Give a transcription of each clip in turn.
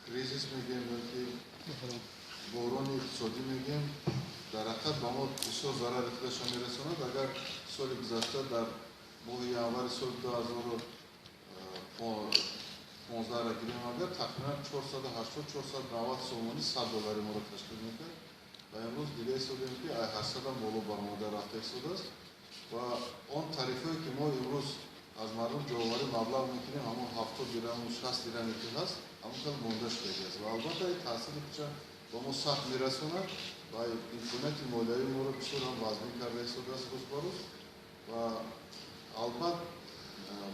Кризис мегӯем ё ки буҳрони иқтисодӣ мегӯем, дар ҳақиқат ба мо бисёр зарари худашро мерасонад. Агар соли гузашта дар моҳи январи соли 2015-ро гирем, агар тақрибан 480-490 сомонӣ 100 доллари моро ташкил мекард ва имрӯз дида истодем, ки 800-ам боло баромада рафта истодааст. Ва он тарифҳое, ки мо имрӯз аз мардум ҷамъоварии маблағ мекунем, ҳамон 70 дираму 60 дираме ки ҳаст, ҳамон хел монда шудагиаст ва албатта ин таъсири худша ба мо сахт мерасонад ва имконияти молиявии моро бисёр ҳам вазнин карда истодааст рӯз ба рӯз. Ва албат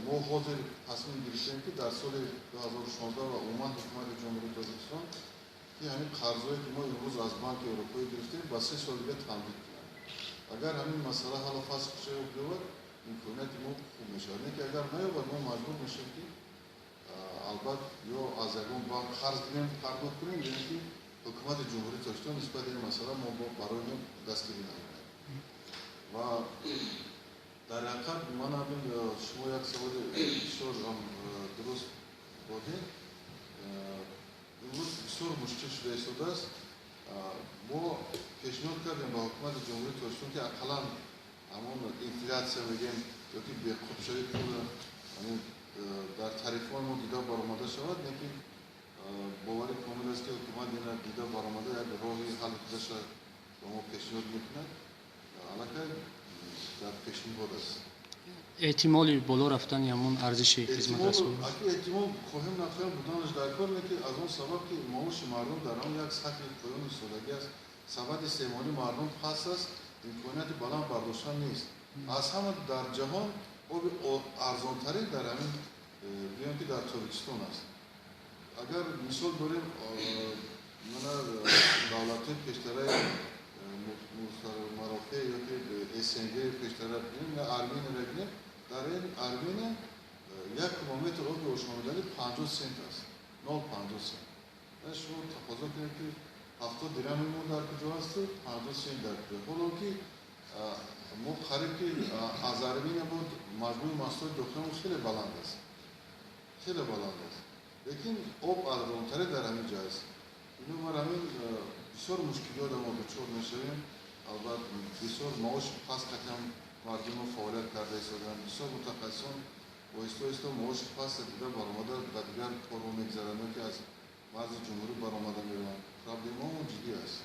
мо ҳозир тасмим гирифтем, ки дар соли 2016 ва умуман Ҳукумати Ҷумҳурии Тоҷикистон, ки ҳамин қарзҳое, ки мо имрӯз аз Банки Аврупоӣ гирифтем, ба 3 соли дига тамдид кунад. Агар ҳамин масъала ҳаллу фасл шавад, имконияти мо хуб мешавад. Не ки агар наёбад, мо маҷбур мешавем, ки албат ё аз ягон банк қарз гирем, пардохт кунем, ё ин ки Ҳукумати Ҷумҳурии Тоҷикистон нисбати ин масъала мо барои мо дастгирӣ намояд. Ва дар ҳақиқат ман ҳамин, шумо як саволи бисёр дуруст додед. Имрӯз бисёр мушкил шуда истодааст. Мо пешниҳод кардем ба Ҳукумати Ҷумҳурии Тоҷикистон, ки ақаллан ҳамон инфляция мегӯем ё ки беқутбшавии пул ҳамин дар тарифҳои мо дида баромада шавад. Лекин боварӣ комил аст, ки ҳукумат ина дида баромада, як роҳи ҳалли худаша ба мо пешниҳод мекунад. Аллакай дар пешниҳод аст. Эҳтимоли боло рафтани ҳамон арзиши хизматрасонӣ? Эҳтимол, хоҳем нахоҳем, буданаш дар кор не, ки аз он сабаб, ки маоши мардум дар он як сатҳи поёни истодагӣ аст, сабади истеъмолии мардум паст аст, имконияти баланд бардоштан нест. Аз ҳама дар ҷаҳон оби арзонтарин дар ҳамин, гӯем ки, дар Тоҷикистон аст. Агар мисол дорем, мана давлатҳои пештараи марофеъ ё ки СНГ пештара бигирем, на Арменияро бигирем, дар ин Армения як кубометр оби ошомиданӣ 50 сент аст, 0,50 сент. Шумо тақозо кунед, ки 70 дирами мо дар куҷо асту 50 сент дар куҷо, ҳоло ки мо қариб ки аз Армения буд маҷмӯи маҳсулоти дохилиамон хеле баланд аст, хеле баланд аст, лекин об арзонтаре дар ҳамин ҷо аст. Бинобар ҳамин бисёр мушкилиёт мо дучор мешавем. Албат, бисёр маоши паст қатъан мардумо фаъолият карда истодаанд. Бисёр мутахассисон оҳиста оҳиста маоши паста дида баромада, ба дигар корҳо мегзаранд ё ки аз марзи ҷумҳурӣ баромада мераванд. Проблемаҳо ҷиддӣ аст.